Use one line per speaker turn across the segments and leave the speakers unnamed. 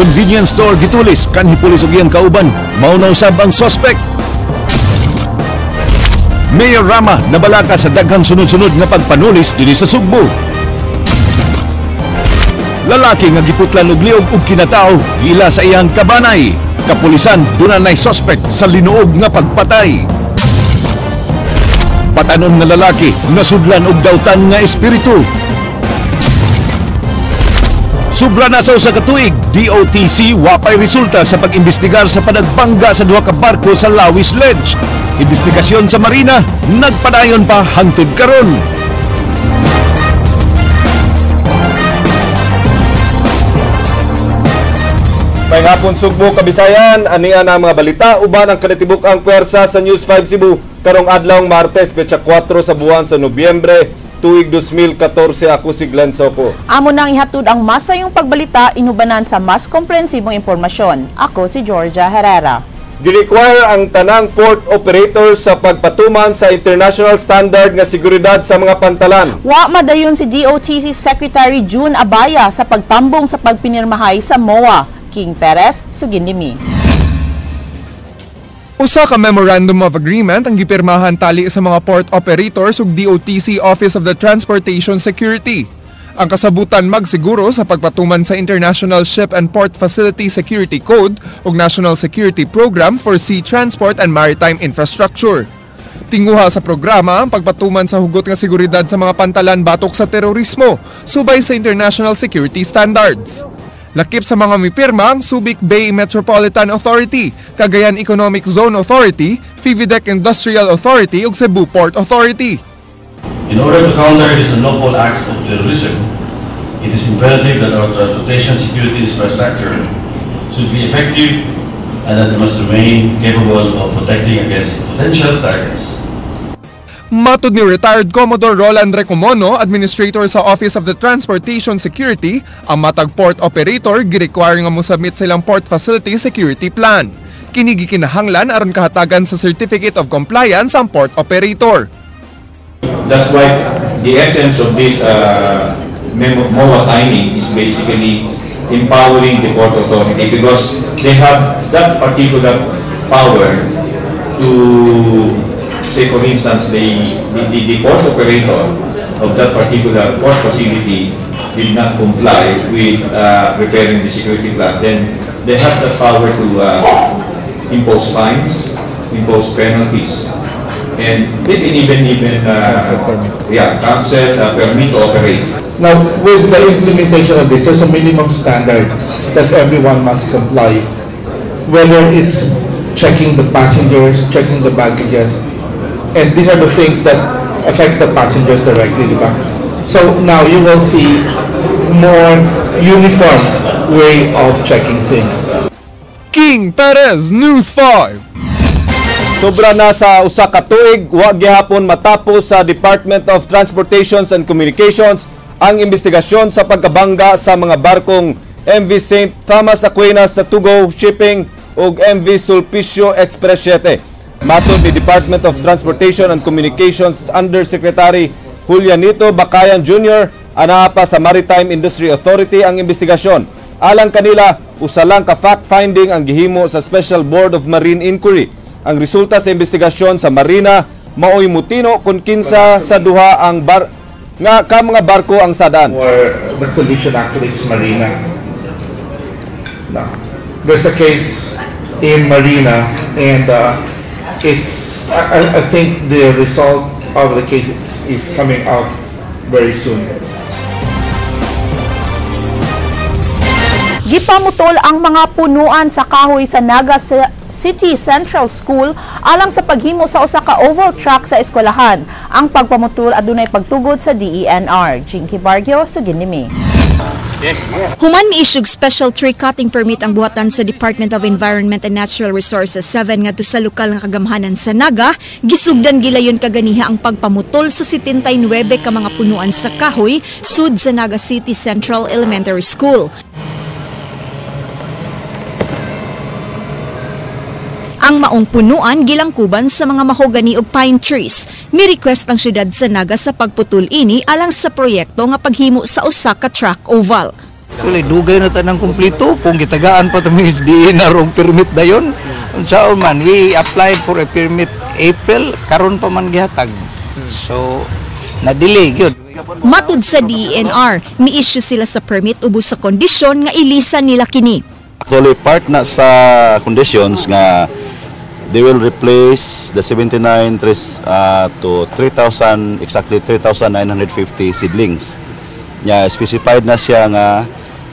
Convenience store gitulis kanhi pulis ug iyang kauban, mao na usab ang suspect. Mayor Rama nabalaka sa daghang sunod-sunod nga pagpanulis dinhi sa Sugbo. Lalaki nga giputlan og liog ug kinatao giila sa iyang kabanay. Kapulisan duna nay suspect sa linuog nga pagpatay. Patanon nga lalaki nasudlan og dautan nga espiritu. Sobra na sa usa ka tuig, DOTC wapay resulta sa pag-imbestigar sa panagbangga sa duha ka barko sa Lawis Ledge. Imbestigasyon sa Marina nagpadayon pa hangtod karon.
May hapon Sugbo, Kabisayan, ania na ang mga balita uban ang kanitibuk ang pwersa sa News 5 Cebu karong adlawng Martes, petsa 4 sa buwan sa Nobyembre, tuig 2014. Ako si Glenn Soco.
Amo nang ihatod ang masayong pagbalita inubanan sa mas komprehensibong impormasyon. Ako si Georgia Herrera.
Gi-require ang tanang port operators sa pagpatuman sa international standard nga seguridad sa mga pantalan.
Wa madayon si DOTC Secretary June Abaya sa pagtambong sa pagpinirmahay sa MOA. King Perez, sugindimi.
Usa ka Memorandum of Agreement ang gipirmahan tali sa mga port operators ug DOTC Office of the Transportation Security. Ang kasabutan magsiguro sa pagpatuman sa International Ship and Port Facility Security Code ug National Security Program for Sea Transport and Maritime Infrastructure. Tinguha sa programa ang pagpatuman sa hugot nga seguridad sa mga pantalan batok sa terorismo, subay sa International Security Standards. Lakip sa mga mipirma ang Subic Bay Metropolitan Authority, Cagayan Economic Zone Authority, Phividec Industrial Authority ug Cebu Port Authority.
In order to counter these unlawful acts of terrorism, it is imperative that our transportation security infrastructure should be effective and that it must remain capable of protecting against potential targets.
Matod ni retired Commodore Roland Recomono, administrator sa Office of the Transportation Security, ang matag port operator gi-require nga mosubmit silang port facility security plan. Kini gikinahanglan aron kahatagan sa Certificate of Compliance ang port operator.
That's why the essence of this MOA signing is basically empowering the port authority because they have that particular power to, say for instance, the port operator of that particular port facility did not comply with preparing the security plan, then they have the power to impose fines, impose penalties, and they can even cancel permit to operate.
Now, with the implementation of this, there's a minimum standard that everyone must comply, whether it's checking the passengers, checking the baggages, and these are the things that affects the passengers directly, diba? So now you will see more uniform way of checking things.
King Perez, News 5.
Sobra na sa usa ka tuig, wa gihapon matapos sa Department of Transportations and Communications ang investigasyon sa pagkabangga sa mga barkong MV St. Thomas Aquinas sa Tugo Shipping ug MV Sulpicio Express 7. Matod ni Department of Transportation and Communications Undersecretary Julianito Bacayan Jr., anaa pa sa Maritime Industry Authority ang investigasyon. Alang kanila, usa lang ka fact-finding ang gihimo sa Special Board of Marine Inquiry. Ang resulta sa investigasyon sa Marina maoy mutino kung kinsa sa duha ang bar nga ka mga barko ang sadaan.
Or the collision actually is Marina. No. There's a case in Marina and it's I think the result of the case is coming out very soon.
Gipamutol ang mga punuan sa kahoy sa Naga City Central School alang sa paghimo sa usa ka oval track sa eskwelahan. Ang pagpamutol adunay pagtugod sa DENR. Jinky Bargio, sugindimi.
Human miisyug special tree cutting permit ang buhatan sa Department of Environment and Natural Resources 7 ngadto sa lokal nga kagamhanan sa Naga, gisugdan gilayon kaganiha ang pagpamutol sa 79 ka mga punuan sa kahoy sud sa Naga City Central Elementary School. Ang maong punuan gilangkuban sa mga mahogany ug pine trees. Mi-request ang syudad sa Naga sa pagputol ini alang sa proyekto nga paghimo sa usa ka track oval.
Actually, dugay na tanang kumpleto kung gitagaan pa ta di na rong permit dayon. Unsaon man, we applied for a permit April, karon pa man gihatag. So, na-delay gyud.
Matud sa DENR, mi-issue sila sa permit ubos sa kondisyon nga ilisan nila kini.
Actually, part na sa conditions nga they will replace the 79 trees to 3,000, exactly 3,950 seedlings. Nya specified na siya nga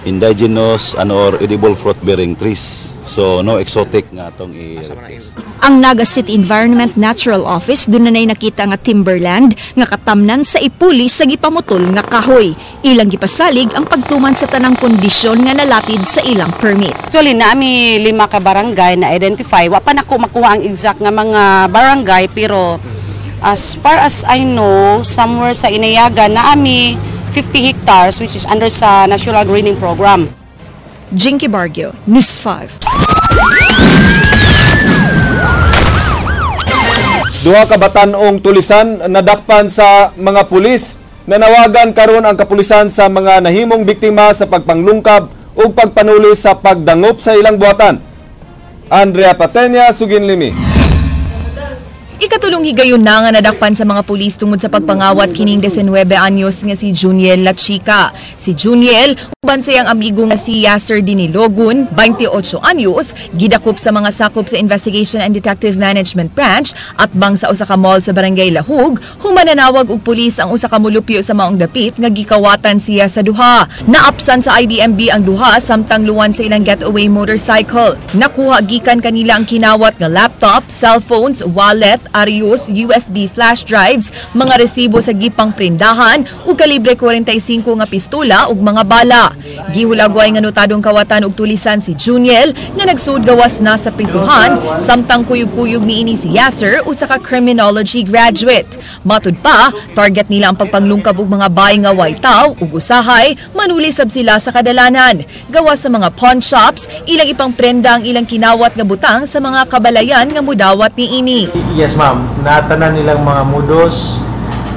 indigenous and or edible fruit bearing trees. So no exotic nga atong i-replace.
Ang Naga City Environment Natural Office dunay nakita nga timberland nga katamnan sa ipuli sa gipamutol nga kahoy. Ilang gipasalig ang pagtuman sa tanang kondisyon nga nalatid sa ilang permit.
Actually, naami lima ka barangay na identify. Wa pa nako makuha ang exact nga mga barangay, pero as far as I know, somewhere sa Inayagan naami 50 hectares which is under sa National Greening Program.
Jinky Bargio, News 5.
Duha ka batan-ong tulisan nadakpan sa mga pulis. Nanawagan karon ang kapulisan sa mga nahimong biktima sa pagpanglungkab ug pagpanuli sa pagdangop sa ilang buhatan. Andrea Patenya, Suginlimi.
Ikatulong higayon na nga nadakpan sa mga pulis tungod sa pagpangawat kining 19 anyos nga si Juniel Lachica. Si Juniel, uban sa iyang amigo nga si Yasser Dinilogun, 28 anyos, gidakop sa mga sakop sa Investigation and Detective Management Branch at bang sa usa ka mall sa Barangay Lahug, humananawag og pulis ang usa ka mulupyo sa maong dapit nga gikawatan siya sa duha. Naapsan sa IDMB ang duha samtang luwan sa ilang getaway motorcycle. Nakuha gikan kanila ang kinawat nga laptop, cellphones, wallet, Arius, USB flash drives, mga resibo sa gipang prindahan ug kalibre 45 nga pistola ug mga bala. Gihulagway nga notadong kawatan og tulisan si Juniel nga nagsud gawas na sa prisuhan samtang kuyog-kuyog niini si Yasser, usa ka criminology graduate. Matud pa, target nila ang pagpanglungkab og mga bay nga way taw ug usahay manuli sab sila sa kadalanan. Gawas sa mga pawn shops, ilang ipang prenda ang ilang kinawat nga butang sa mga kabalayan nga mudawat niini.
Yes ma'am, natanan nilang mga modus.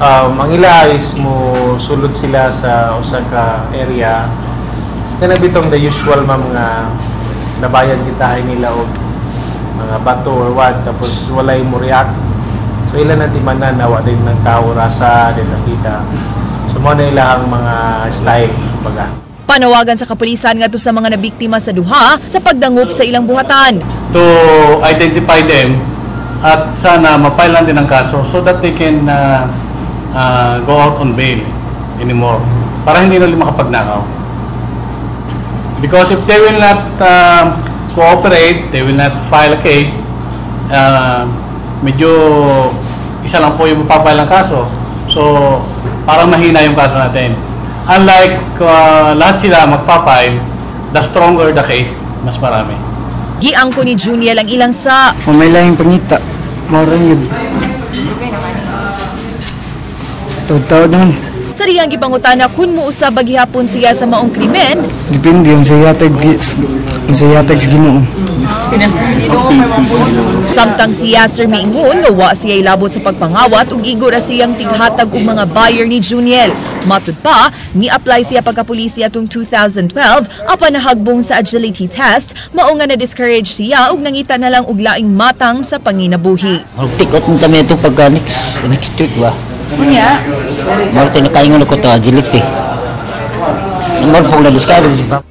Ang ila is mo sulod sila sa usa ka area. Kana bitong the usual ma'am nga nabayan kitahay nila og mga bato or what, tapos walay mo react. So ila na timanan na wa din ng tao rasa din nakita. So mo na ila ang mga style baga.
Panawagan sa kapulisan ngadto sa mga nabiktima sa duha sa pagdangup sa ilang buhatan.
To identify them at sana mapailan din ang kaso so that they can go out on bail anymore para hindi na makapagnakaw. Because if they will not cooperate, they will not file a case, medyo isa lang po yung mapapile ang kaso. So parang mahina yung kaso natin. Unlike lahat sila magpapile, the stronger the case, mas marami.
Giangko ni Juniel ang ilang sa
may lahing pangita. Maurang yun. Tawad-tawad naman.
Sa riyang gipangutana kun muusab gihapon siya sa maong krimen.
Depende ang sa yatag sa Ginoo.
Samtang si Yasser miingon nga wa siya ilabot sa pagpangawat ug igo ra siyang tighatag og mga buyer ni Juniel. Matud pa, ni-apply siya pagkapulisya atong 2012 apan nahagbong sa agility test, mao nga na-discourage siya ug nangita na lang og laing matang sa panginabuhi.
Tikot na kami ito pagka next week ba? Unya. Maro tayo nakaingon ako to agility. Maro pong na-discourage ba?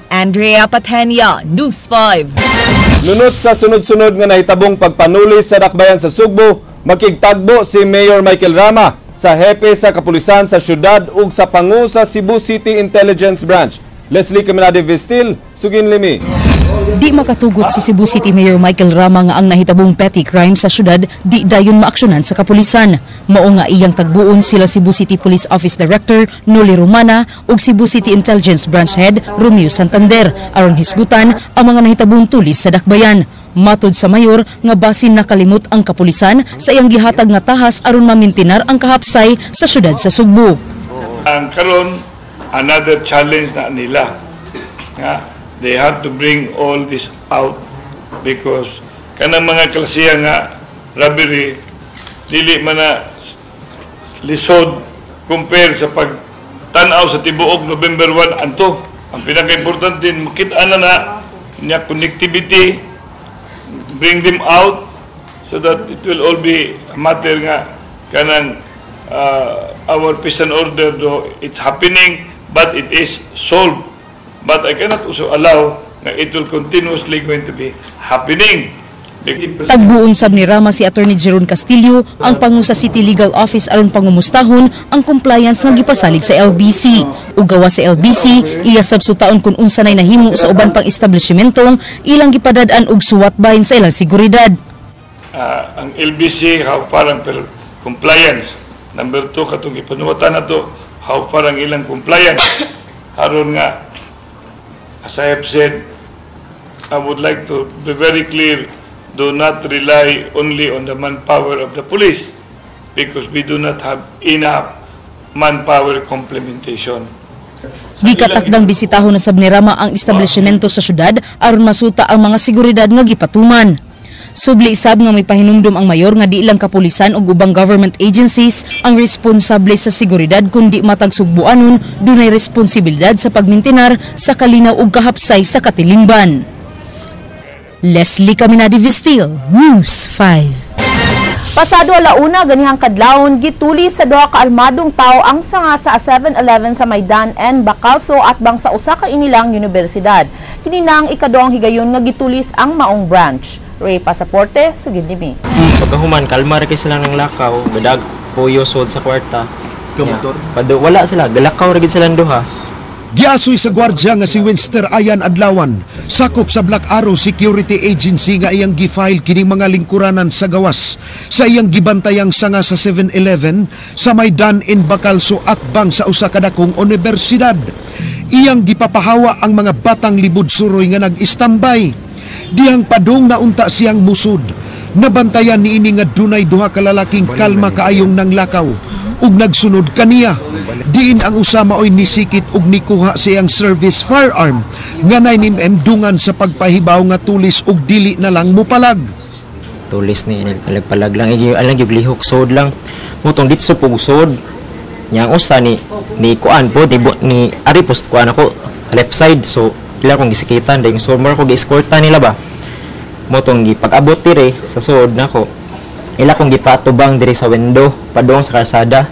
Andrea Patenia, News 5.
Nunot sa sunod-sunod nga nahitabong pagpanuli sa dakbayan sa Sugbo, makigtagbo si Mayor Michael Rama sa hepe sa kapulisan sa syudad ug sa pangu sa Cebu City Intelligence Branch. Leslie Caminade Vestil, Suginlimi.
Di makatugot si Cebu City Mayor Michael Rama nga ang nahitabong petty crime sa syudad di dayon maaksyonan sa kapulisan. Mao nga iyang tagbuon sila Cebu City Police Office Director Noli Romana ug Cebu City Intelligence Branch Head Romeo Santander aron hisgutan ang mga nahitabong tulis sa dakbayan. Matod sa mayor nga basin nakalimot ang kapulisan sa iyang gihatag nga tahas aron mamintinar ang kahapsay sa syudad sa Sugbo.
Ang karon another challenge na nila. Nga, they have to bring all this out because kanang mga klasiya nga robbery dili man na lisod compare sa pagtan-aw sa tibuok November 1 anto. Ang pinaka-importante, makita na na niya connectivity, bring them out so that it will all be a matter nga kanang our peace and order, though it's happening, but it is solved. But I cannot also allow nga it will continuously going to be happening.
Tagbuon sab ni Rama si Attorney Jeron Castillo ang pangu sa City Legal Office aron pangumustahon ang compliance nga gipasalig sa LBC. Ug gawas sa LBC, iya sab sutaon kung unsa nay nahimo sa uban pang establishmentong ilang gipadad-an og suwat bahin sa ilang seguridad.
Ang LBC, how far ang compliance. Number 2, katong gipanuwatan nato, how far ang ilang compliance. Aron nga, as I have said, I would like to be very clear, do not rely only on the manpower of the police because we do not have enough manpower complementation.
Gikatakdang bisitahon na sab ni Rama ang establishmento sa syudad aron masuta ang mga seguridad nga gipatuman. Subli sab nga may pahinumdum ang mayor nga di lang kapulisan ug ubang government agencies ang responsable sa seguridad kundi matag sugbuanon dunay responsibilidad sa pagmintinar sa kalinaw ug kahapsay sa katilingban. Leslie Caminadi Vistil, News 5.
Pasado 1:00 ganihang kadlawon, gituli sa duha ka armadong tawo ang sanga sa 7-Eleven sa Maidan and Bacalso atbang sa usa ka inilang universidad. Kini na ang ikaduhang higayon nga gitulis ang maong branch. Ray Pasaporte, sugid nimi.
Pagkahuman, kalma ra kay sila ng lakaw, gadag puyo sod sa kwarta. Kamotor? Wala sila, galakaw ra gid sila duha.
Giasoy sa gwardya nga si Winster Ayan Adlawan, sakop sa Black Arrow Security Agency nga iyang gifile kining mga lingkuranan sa gawas sa iyang gibantayang sanga sa 7-Eleven sa Maidan in Bacalso atbang sa usa ka dakong universidad. Iyang gipapahawa ang mga batang libud suroy nga nag-istambay. Dihang padung naunta siyang musud. Nabantayan niini nga dunay duha ka lalaking kalma kaayong nanglakaw ug nagsunod kaniya. Diin ang usa maoy nisikit ug nikuha siyang service firearm nga 9mm dungan sa pagpahibaw nga tulis ug dili na lang mupalag.
Tulis ni nagpalag lang igi alang gyud lihok sod lang. Mutong ditso pug sod. Nya ang usa ni kuan po ni ari post kuan ako left side, so kila kong gisikitan dayong so more ko gi-escorta nila ba. Motong gipag-abot dire sa sod nako. Ila kong gipatubang dire sa window padung sa kalsada.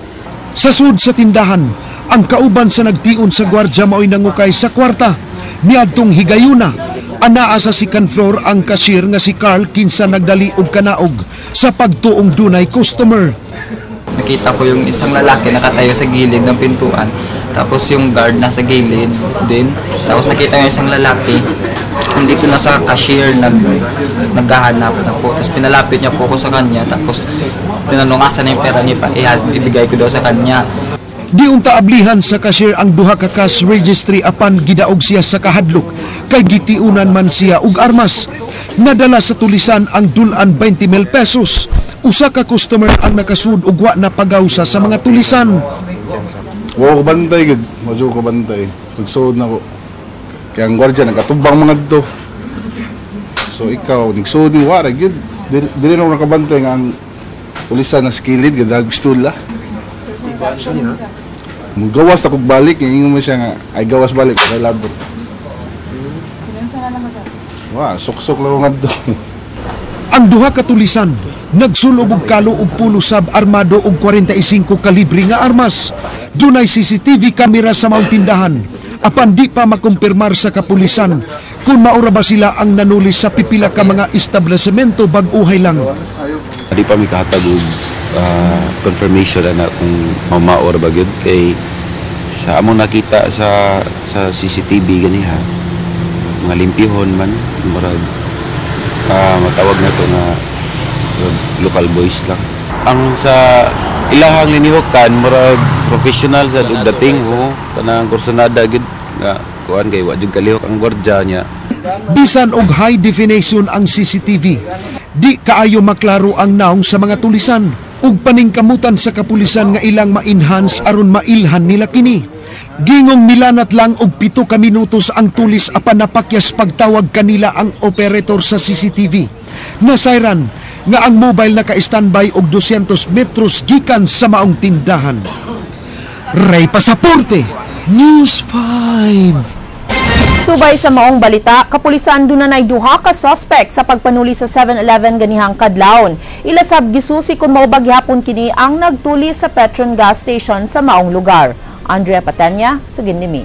Sa sud sa tindahan, ang kauban sa nagtion sa gwardya maoy nangukay sa kwarta. Niadtong higayuna, anaa sa second floor ang cashier nga si Carl kinsa nagdali og kanaog sa pagtuong dunay customer.
Nakita ko yung isang lalaki nakatayo sa gilid ng pintuan. Tapos yung guard nasa gilid din. Tapos nakita ko yung isang lalaki nandito na sa cashier naghahanap na po. Tapos pinalapit niya po ako sa kanya. Tapos tinanong asa na yung pera niya, ibigay ko daw sa kanya.
Di unta ablihan sa cashier ang duha ka cash registry apan gidaog siya sa kahadlok kay gitiunan man siya og armas. Nadala sa tulisan ang dulan 20,000 pesos. Usa ka customer ang nakasud og wa na pagawsa sa mga tulisan.
Wa ko bantay gid, modyo ko bantay. Pagsuod na ko. Kaya ang gwardiya nagkatubang mga dito. So ikaw nigsuod ni wa ra gyud. Dili na ko nakabantay nga ang tulisan na skilid gadag pistula. Mugawas ta kog balik, ingon mo siya nga ay gawas balik kay labot. Wa, suksok lang ngadto.
Ang duha ka tulisan nagsulob og kalo og pulo sab armado og 45 kalibre nga armas. Dunay CCTV camera sa maong tindahan. Apan di pa makumpirmar sa kapulisan kung maura ba sila ang nanulis sa pipila ka mga establishmento bag-uhay lang.
Di pa mi kahatag og confirmation na kung mamaor ba gyud kay sa among nakita sa CCTV ganiha mga limpihon man murag matawag na to nga local boys lang. Ang sa ilahang linihukan murag professional sa ug dating ho kanang kursonada gyud nga kuan kay wa jud kalihok ang gwardiya niya.
Bisan og high definition ang CCTV, di kaayo maklaro ang naong sa mga tulisan ug paningkamutan sa kapulisan nga ilang ma-enhance aron mailhan nila kini. Gingong nilanat lang og 7 ka minutos ang tulis apan napakyas pagtawag kanila ang operator sa CCTV. Nasayran nga ang mobile naka-standby og 200 metros gikan sa maong tindahan. Ray Pasaporte, News 5.
Subay sa maong balita, kapulisan dunay duha ka suspect sa pagpanuli sa 7-Eleven ganihang kadlawon. Ilasab gisusi kung mao ba gihapon kini ang nagtuli sa Petron gas station sa maong lugar. Andrea Patenya, sugin nimi.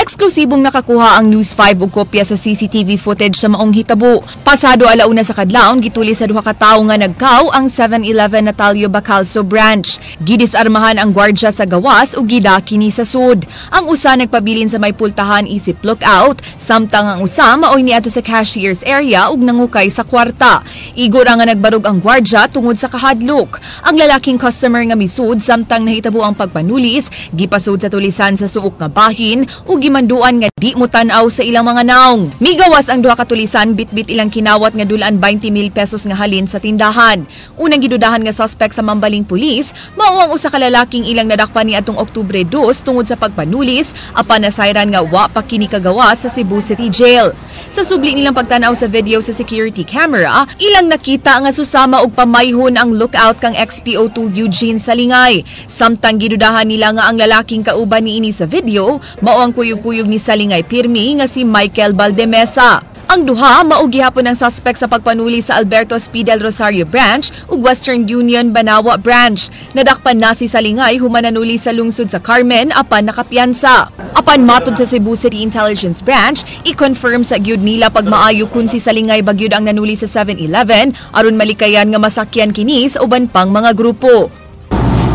Eksklusibong nakakuha ang News 5 og kopya sa CCTV footage sa maong hitabo. Pasado alauna sa kadlawon, gituli sa duha ka tawo nga nagkaw ang 7-Eleven Natalio Bacalso branch. Gidisarmahan ang gwardya sa gawas ug gidaki ni sa sud. Ang usa nagpabilin sa may pultahan isip lookout, samtang ang usa maoy niadto sa cashier's area ug nangukay sa kwarta. Igor nga nagbarog ang gwardya tungod sa kahadlok. Ang lalaking customer nga misud samtang nahitabo ang pagpanulis, gipasud sa tulisan sa suok nga bahin ug gimanduan nga di mo tan-aw sa ilang mga naong. Migawas ang duha ka tulisan, bitbit ilang kinawat nga dulaan 20,000 pesos nga halin sa tindahan. Unang gidudahan nga suspect sa mambaling pulis, mao ang usa ka lalaking ilang nadakpan ni atong Oktubre 2 tungod sa pagpanulis apan nasayran nga wa pa kini kagawa sa Cebu City Jail. Sa subli nilang pagtan-aw sa video sa security camera, ilang nakita nga susama og pamayhon ang lookout kang XPO2 Eugene Salingay. Samtang gidudahan nila nga ang lalaking kauban niini sa video, mao ang kuyog-kuyog ni Salingay pirmi nga si Michael Valdemesa. Ang duha mao gihapon ang suspect sa pagpanuli sa Alberto Spidel Rosario Branch ug Western Union Banawa Branch. Nadakpan na si Salingay human nanuli sa lungsod sa Carmen apan nakapiyansa. Apan matod sa Cebu City Intelligence Branch, i-confirm sa gyud nila pagmaayo kun si Salingay bagyud ang nanuli sa 7-Eleven aron malikayan nga masakyan kini sa uban pang mga grupo.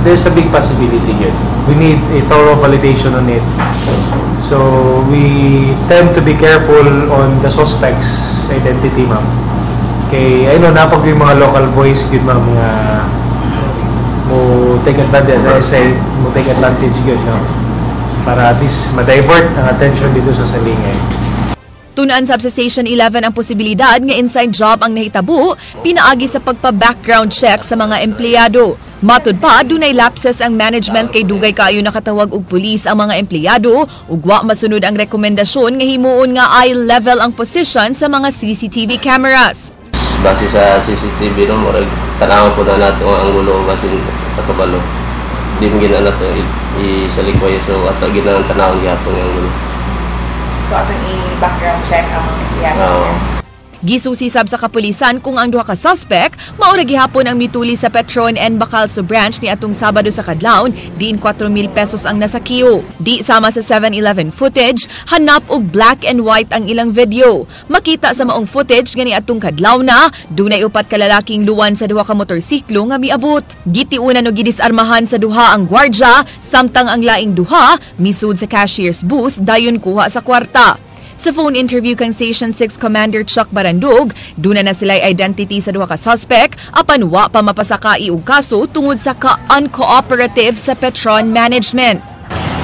There's a big possibility here. We need a thorough validation on it. So we tend to be careful on the suspect's identity, ma'am. Kay I know napag yung mga local boys gyud, ma'am, nga mo take advantage, as I say, mo take advantage gyud, no? Para at least ma-divert ang attention dito sa Salingay.
Tunaan sab sa Station 11 ang posibilidad nga inside job ang nahitabo pinaagi sa pagpa-background check sa mga empleyado. Matud pa, dunay lapses ang management kay dugay kaayo nakatawag og pulis ang mga empleyado ug wa masunod ang rekomendasyon nga himuon nga eye level ang position sa mga CCTV cameras.
Base sa CCTV no, murag tan-awon po na nato ang anggulo basin sa kabalo. Di mo gina nato isalikway, so ato gina ang tan-awon gihapon ang anggulo.
So atong i-background check ang mga empleyado.
Gisusi sab sa kapulisan kung ang duha ka suspect mao ra gihapon ang mituli sa Petron and Bacalso branch ni atong Sabado sa kadlawon, diin 4,000 pesos ang nasakiyo. Di sama sa 7-Eleven footage, hanap og black and white ang ilang video. Makita sa maong footage nga ni atong kadlaw na dunay upat ka lalaking luwan sa duha ka motorsiklo nga miabot. Gitiunan og gidisarmahan sa duha ang gwardya, samtang ang laing duha misud sa cashier's booth dayon kuha sa kwarta. Sa phone interview kang Station 6 Commander Chuck Barandog, duna na sila'y identity sa duha ka suspect apan wa pa mapasakai og kaso tungod sa ka-uncooperative sa Petron management.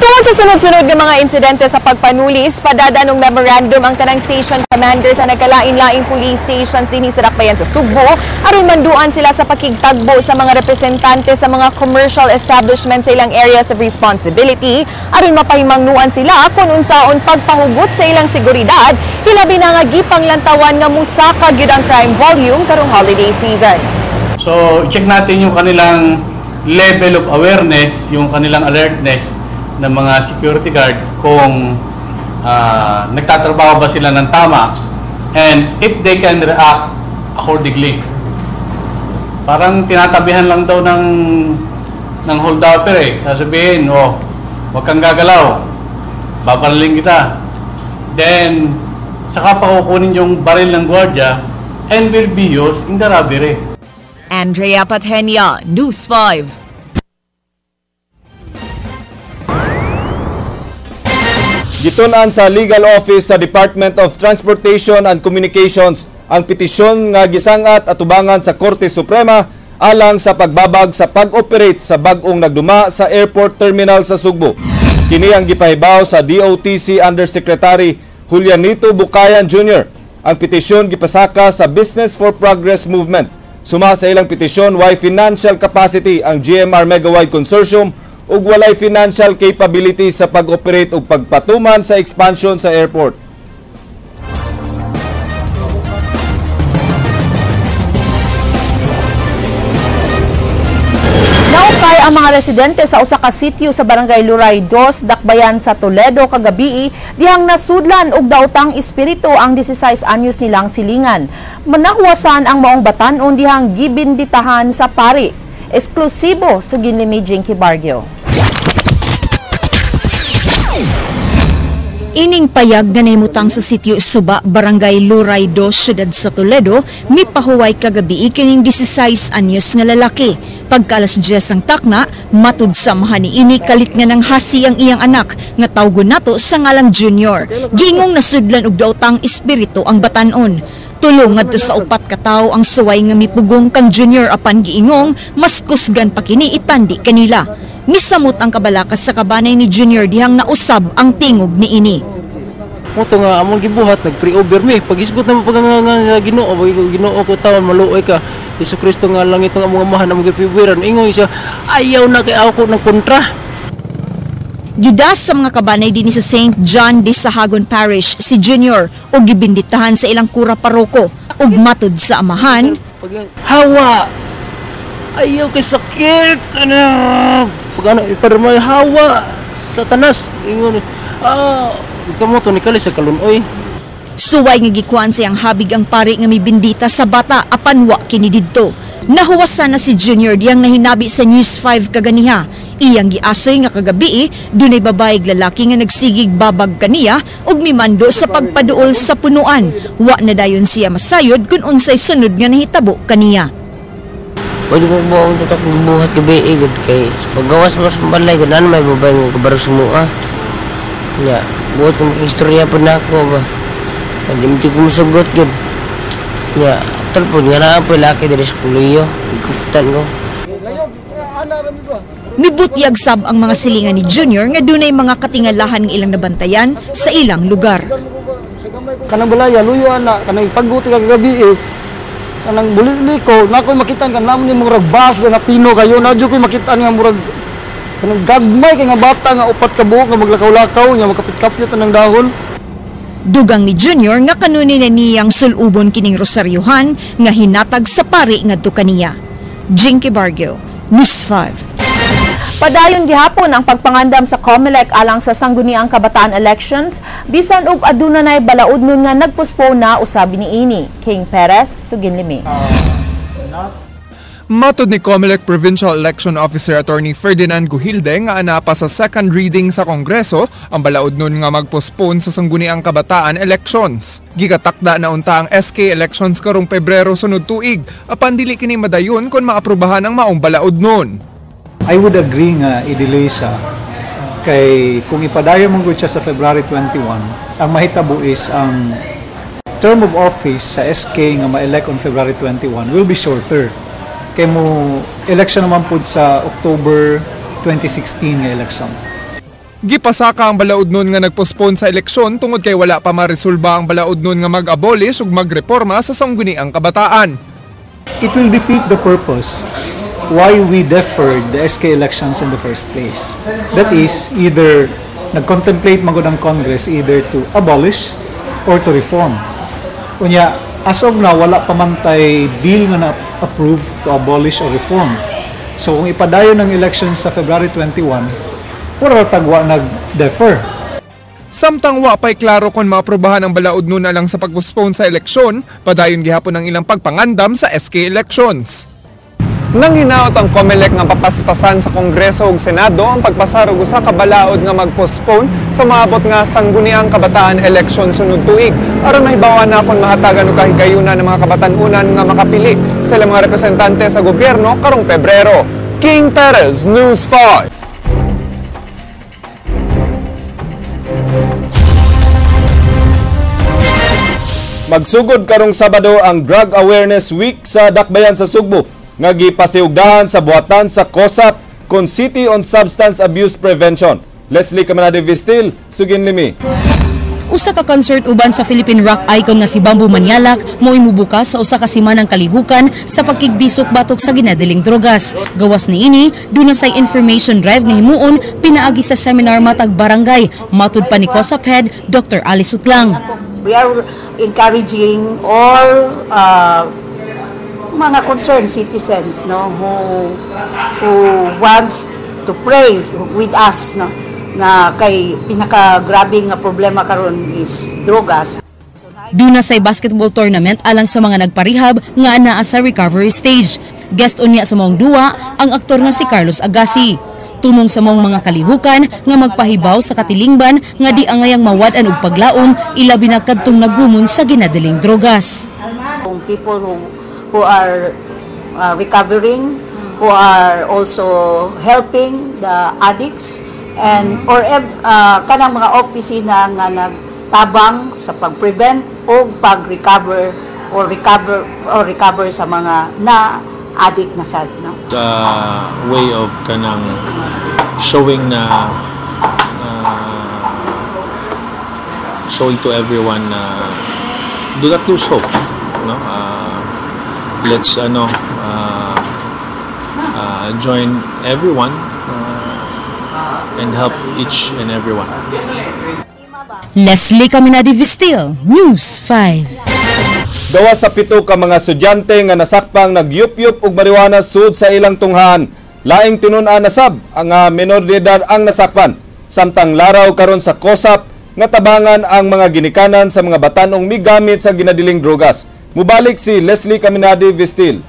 Tungod sa sunod-sunod nga mga insidente sa pagpanulis, padada ng memorandum ang tanang station commander sa nagkalain-laing police stations dinhi sa Dakbayan sa Sugbo aron manduan sila sa pakigtagbo sa mga representante sa mga commercial establishment sa ilang areas of responsibility aron mapahimangnuan sila kung unsaon pagpahugot sa ilang seguridad, hilabi na nga gipanglantawan nga musaka gyud ang crime volume karong holiday season.
So, check natin yung kanilang level of awareness, yung kanilang alertness ng mga security guard kung nagtatrabaho ba sila ng tama and if they can react accordingly. Parang tinatabihan lang daw ng hold-upper eh. Sasabihin, oh, wag kang gagalaw, babarilin kita. Then, saka pa kukunin yung baril ng gwardiya and will be used in the robbery.
Andrea Patenia, News 5.
Gitun-an sa Legal Office sa Department of Transportation and Communications ang petisyon nga gisangat atubangan sa Korte Suprema alang sa pagbabag sa pag-operate sa bag-ong nagduma sa airport terminal sa Sugbo. Kini ang gipahibaw sa DOTC Undersecretary Julianito Bucayan Jr. Ang petisyon gipasaka sa Business for Progress Movement. Suma sa ilang petisyon, way financial capacity ang GMR Megawide Consortium ug walay financial capability sa pag-operate ug pagpatuman sa expansion sa airport.
Naukay ang mga residente sa usa ka sitio sa Barangay Luray 2, Dakbayan sa Toledo kagabii dihang nasudlan og daotang espiritu ang 16 anyos nilang silingan. Manahuwasan ang maong batan-on dihang gibinditahan sa pari. Eksklusibo sa Ginlimi Jinky Barrio.
Ining payag nga nahimutang sa sitio Suba, Barangay Luray 2, Siyudad sa Toledo, mipahuway kagabi kining 16 anyos nga lalaki. Pagka alas 10 ang takna, matud sa amahan niini kalit nga nang hasi ang iyang anak nga tawgon nato sa ngalang Junior. Giingong nasudlan og daotang espiritu ang batan-on. Tulo ngadto sa 4 ka tawo ang suway nga mipugong kang Junior apan giingong mas kusgan pa kini itandi kanila. Misamot ang kabalakas sa kabanay ni Junior dihang nausab ang tingog niini.
Moto nga among gibuhat nagpre-over mi pagisgot na mo pag nga Ginoo Ginoo ko tawon maluoy ka Hesus Kristo nga langit ang among amahan among gipiwiran ingon siya ayaw na kay ako ng kontra.
Gidas sa mga kabanay dinhi sa St. John de Sahagon Parish si Junior og gibinditahan sa ilang kura paroko ug matud sa amahan
hawa ayaw kay sakit ano pag ano iparmay hawa satanas ingon kamo to ni kali sa kalunoy.
Suway nga gikuan siyang habig ang pari nga mibindita sa bata apan wa kini didto. Nahuwasan na si Junior diyang nahinabi sa News 5 kaganiha. Iyang giasoy nga kagabi dunay babae lalaki nga nagsigig babag kaniya ug mimando sa pagpaduol sa punuan. Wa na dayon siya masayod kun unsay sunod nga nahitabo kaniya.
Pwede ko buong tutok buhat gabi gud kay paggawas mo sa balay gud ano may babae nga kabarog sumua. Nya buhat ko istorya pud nako ba. Di mo ko musugot gud. Nya after pud nga naa po laki diri sa kuliyo, guptan ko.
Mibutyag sab ang mga silingan ni Junior nga dunay mga katingalahan nga ilang nabantayan sa ilang lugar.
Kanang balaya luyo ana kanang pagguti kagabi kanang bulili ko na ako'y makitaan kan naman ni murag bas na pino kayo na jud ko'y makitaan nga murag kanang gagmay kay nga bata nga 4 ka buok nga maglakaw-lakaw nya makapit-kapyot ang dahon.
Dugang ni Junior nga kanuni na niyang sulubon kining rosaryuhan nga hinatag sa pari ngadto kaniya. Jinky Barrio, News 5.
Padayon gihapon ang pagpangandam sa COMELEC alang sa Sangguniang Kabataan Elections bisan og aduna nay balaod nun nga nagpospone na usabi niini. King Perez, Suginlimi.
Matod ni COMELEC Provincial Election Officer Attorney Ferdinand Gujilde nga anapa sa second reading sa Kongreso ang balaod nun nga magpospone sa Sangguniang Kabataan Elections. Gigatakda na unta ang SK Elections karong Pebrero sunod tuig apan dili kini madayon kon maaprubahan ang maong balaod nun.
I would agree nga i-delay siya kay kung ipadayon man gud siya sa February 21, ang mahitabo is ang term of office sa SK nga ma-elect on February 21 will be shorter. Kay mo election naman pud sa October 2016 nga election.
Gipasaka ang balaod nun nga nagpospone sa eleksyon tungod kay wala pa maresolba ang balaod nun nga mag-abolish ug magreporma sa Sangguniang Kabataan.
It will defeat the purpose why we deferred the SK elections in the first place. That is, either nag-contemplate man gud ang Congress either to abolish or to reform. Unya, as of now, wala pa man tay bill nga na-approve to abolish or reform. So kung ipadayon ang elections sa February 21, pura tagwa nag-defer.
Samtang wa pa'y klaro kung maaprobahan ang balaod nun alang sa pag-postpone sa eleksyon, padayon gihapon ang ilang pagpangandam sa SK elections. Nang hinaot ang COMELEC nga papaspasan sa Kongreso ug Senado ang pagpasar og usa ka balaod nga mag-postpone sa maabot nga Sangguniang Kabataan election sunod tuig aron mahibaw-an na kon mahatagan og kahigayunan ng mga kabatan-unan nga makapili sa ilang mga representante sa gobyerno karong Pebrero. King Perez, News 5.
Magsugod karong Sabado ang Drug Awareness Week sa Dakbayan sa Sugbo nga gipasiugdahan sa buhatan sa COSAP kon City on Substance Abuse Prevention. Leslie Caminade Vistil, Sugin Limi.
Usa ka concert uban sa Philippine rock icon nga si Bamboo Manialak mo'y mubukas sa usa ka simanang kalihukan sa pagkigbisok batok sa ginadiling drogas. Gawas niini, duna say information drive nga himuon pinaagi sa seminar matag barangay. Matud pa ni COSAP head Dr. Alice Utlang.
We are encouraging all
Mga concerned citizens, no, who wants to pray with us, no, na kay pinaka grabe nga problema karon is drogas.
Duna say basketball tournament alang sa mga nagparehab nga anaa sa recovery stage. Guest unya sa maong duwa ang aktor nga si Carlos Agassi. Tumong sa maong mga kalihukan nga magpahibaw sa katilingban nga di angayang mawad-an og paglaom, ilabi na kadtong nagumon sa ginadaling drogas.
People who are recovering, who are also helping the addicts and or kanang mga opisina nga nagtabang sa pag-prevent o pag-recover or recover sa mga na addict na sad, no.
The way of kanang showing na showing to everyone na do not lose hope, no. Let's join everyone and help each and everyone.
Leslie Caminadi Vistil, News 5.
Gawas sa 7 ka mga estudyante nga nasakpang nagyupyup og marijuana sud sa ilang tunghaan, laing tinun-an na sab ang menor de edad ang nasakpan. Samtang laraw karon sa COSAP nga tabangan ang mga ginikanan sa mga batanong migamit sa ginadiling drogas. Mubalik si Leslie Caminadi Vistil.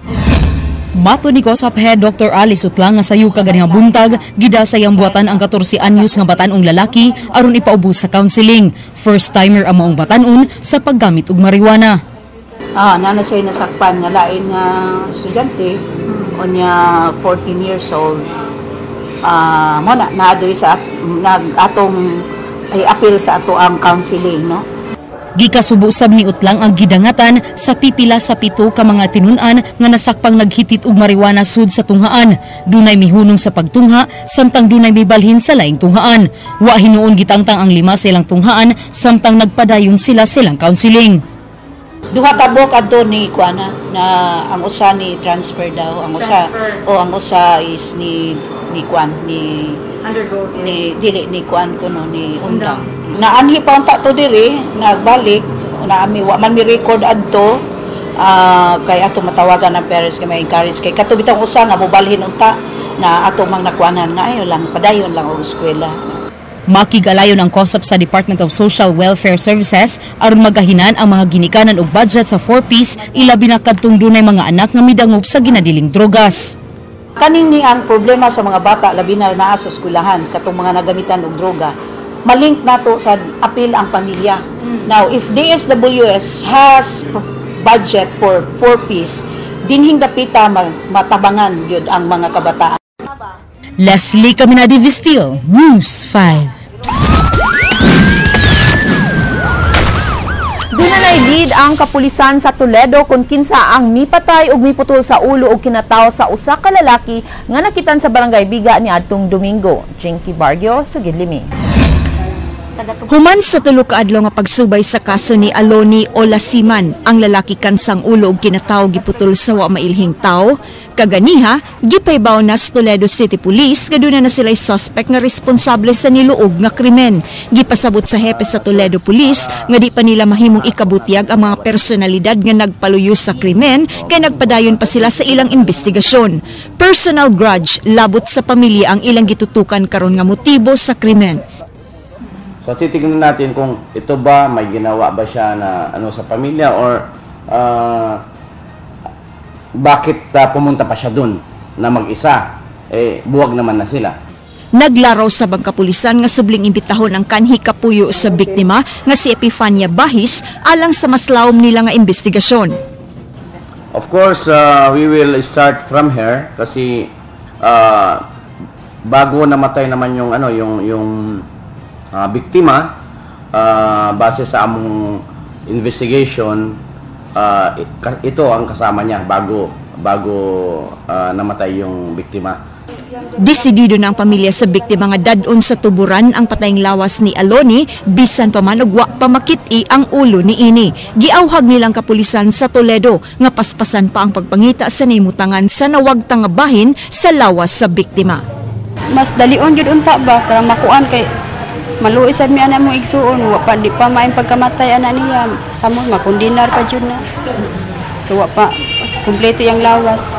Mato ni COSAP Head Dr. Alice Utlang nga sayo kaganihang buntag, gidasay ang buhatan ang 14 anyos nga batan-ong lalaki aron ipaubos sa counseling. First timer ang maong batan-on sa paggamit og marijuana.
Nana siya nasakpan nga lain nga estudyante, unya 14 years old. Mo na naa diri sa nag atong ay appeal sa ato ang counseling, no.
Gikasubo sab ni Utlang ang gidangatan sa pipila sa 7 ka mga tinun-an nga nasakpang naghitit og marijuana sud sa tunghaan. Dunay mihunong sa pagtungha samtang dunay mibalhin sa laing tunghaan. Wa hinuon gitangtang ang 5 sa ilang tunghaan samtang nagpadayon sila silang counseling.
Duha ka buok adto ni kuana na ang usa ni transfer daw, ang usa o ang usa is ni kuan ni
undergo
ni dili ni kuan kuno ni undang. Naanhi pa unta to diri, nagbalik na ami wa man mi record adto, kay ato matawagan ang parents kay may encourage kay kato bitang usa nga mobalhin unta na ato mang nakuanan nga ayo lang padayon lang og eskwela.
Makigalayon ang COSAP sa Department of Social Welfare Services aron magahinan ang mga ginikanan og budget sa 4Ps, ilabi na kadtong dunay mga anak nga midangop sa ginadiling drogas.
Kaning ni ang problema sa mga bata labi na naa sa eskwelahan katong mga nagamitan og droga. Malink nato sa apil ang pamilya. Now, if DSWS has budget for 4Ps, dinhing dapita matabangan gyud ang mga kabataan.
Leslie Caminadi Vistil, News 5.
Dunay lead ang kapulisan sa Toledo kung kinsa ang mipatay ug miputol sa ulo og kinatawo sa usa ka lalaki nga nakitan sa Barangay Biga niadtong Domingo. Jinky Barrio, sugid limi.
Human sa tulo ka adlaw nga pagsubay sa kaso ni Aloni Olasiman, ang lalaki kansang ulo og kinatawo giputol sa wa mailhing tawo, kaganiha gipaybaw na sa Toledo City Police nga duna na sila'y suspect nga responsable sa niluog nga krimen. Gipasabot sa hepe sa Toledo Police nga di pa nila mahimong ikabutyag ang mga personalidad nga nagpaluyo sa krimen kay nagpadayon pa sila sa ilang investigasyon. Personal grudge labot sa pamilya ang ilang gitutukan karon nga motibo sa krimen.
So titignan natin kung ito ba may ginawa ba siya na ano sa pamilya or bakit pumunta pa siya dun na mag-isa, eh buwag naman na sila.
Naglaraw sa bangkapulisan nga subling imbitahon ang kanhi kapuyo sa biktima nga si Epifania Bahis alang sa mas lawom nila nga investigasyon.
Of course, we will start from her kasi bago namatay naman yung ano yung biktima, base sa among investigation, ito ang kasama niya bago namatay yung biktima.
Desidido na ang pamilya sa biktima nga dad-on sa tuburan ang patayng lawas ni Aloni bisan pa man og wa pa makit-i ang ulo ni ini. Giawhag nilang kapulisan sa Toledo nga paspasan pa ang pagpangita sa nahimutangan sa nawagtang nga bahin sa lawas sa biktima.
Mas dalion gyud unta ba para makuan kay maluoy sad mi ana mong igsuon, wa pa di pa maayong pagkamatay ana niya, samot makundinar pa jud na. So, wa pa Kumpleto yung lawas.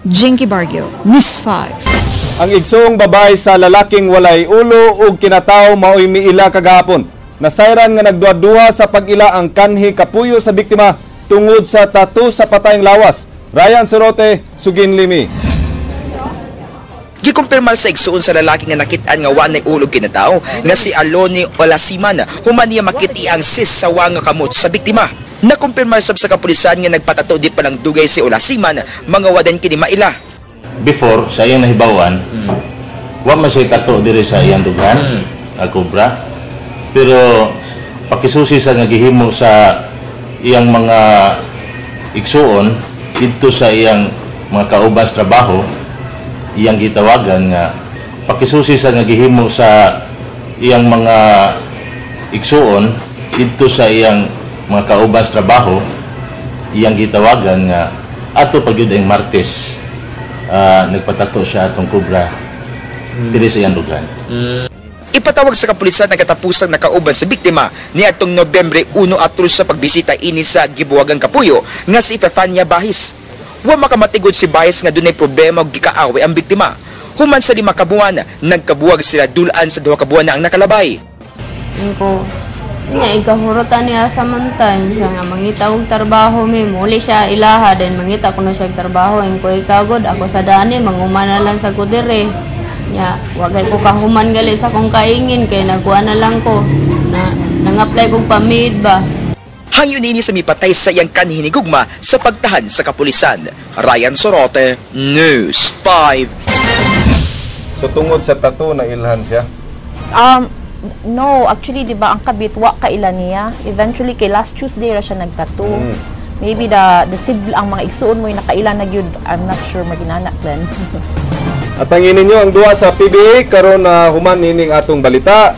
Jinky Barrio, News 5.
Ang igsoong babae sa lalaking walay ulo ug kinatawo maoy miila kagahapon. Nasayran nga nagduha-duha sa pag-ila ang kanhi kapuyo sa biktima tungod sa tattoo sa patayng lawas. Ryan Sorote, Sugin Limi.
Gikumpirmar sa igsuon sa lalaki nga nakit-an nga wa nay ulo kinatao nga si Aloni Olasiman human niya makiti ang sis sa wa nga kamot sa biktima. Nakumpirmar sab sa kapulisan nga nagpatato di palang dugay si Olasiman mga wadan kini maila.
Before sa iyang nahibawan, wa man siya tato diri sa iyang dughan, ang kobra. Pero pakisusi sa nga gihimo sa iyang mga igsuon didto sa iyang mga kauban sa trabaho, iyang gitawagan nga pakisusi sa nga gihimo sa iyang mga igsuon didto sa iyang mga kauban sa trabaho, iyang gitawagan nga ato pa gyud ang Martes nagpatato siya atong kobra diri sa iyang dughan.
Ipatawag sa kapulisan ang katapusang nakauban sa biktima niadtong Nobyembre 1 atol sa pagbisita ini sa Gibuwagang Kapuyo nga si Epifania Bahis. Wa makamatigod si Bahis nga dunay problema og gikaaway ang biktima. Human sa 5 ka buwan, nagkabuwag sila dulaan sa 2 ka buwan na ang nakalabay.
Ko nga ikahurutan niya sa mantan siya nga mangita og trabaho mi muli siya ilaha then mangita kuno siya og trabaho ko ikagod ako sa dani mangumana lang sa ko dire. Nya wagay ko kahuman gali sa akong kaingin kay nagkuha na lang ko na nang-apply kog pa-maid ba.
Hangyo niini sa mipatay sa iyang kanhinigugma sa pagtahan sa kapulisan. Ryan Sorote, News 5.
So tungod sa tattoo na ilhan siya?
No, actually di ba ang kabit wa kaila niya. Eventually kay last Tuesday ra siya nagtattoo. Maybe the sibling ang mga igsuon mo yung nakaila na gyud. I'm not sure maginana then.
At ang ninyo ang duha sa PBA karon na human nining atong balita.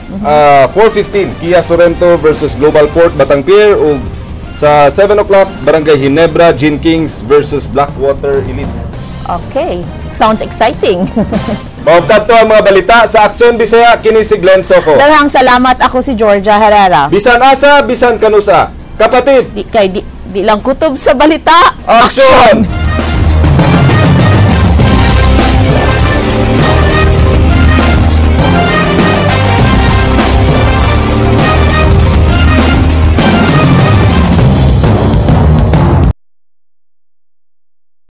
4:15 Kia Sorento versus Global Port Batang Pier ug sa 7 o'clock Barangay Ginebra Gin Kings versus Blackwater Elite.
Okay, sounds exciting.
Maugtad to ang mga balita sa Aksyon Bisaya, kini si Glenn Soco.
Daghang salamat, ako si Georgia Herrera.
Bisan asa, bisan kanusa. Kapatid,
di, kay di lang kutob sa balita.
Aksyon!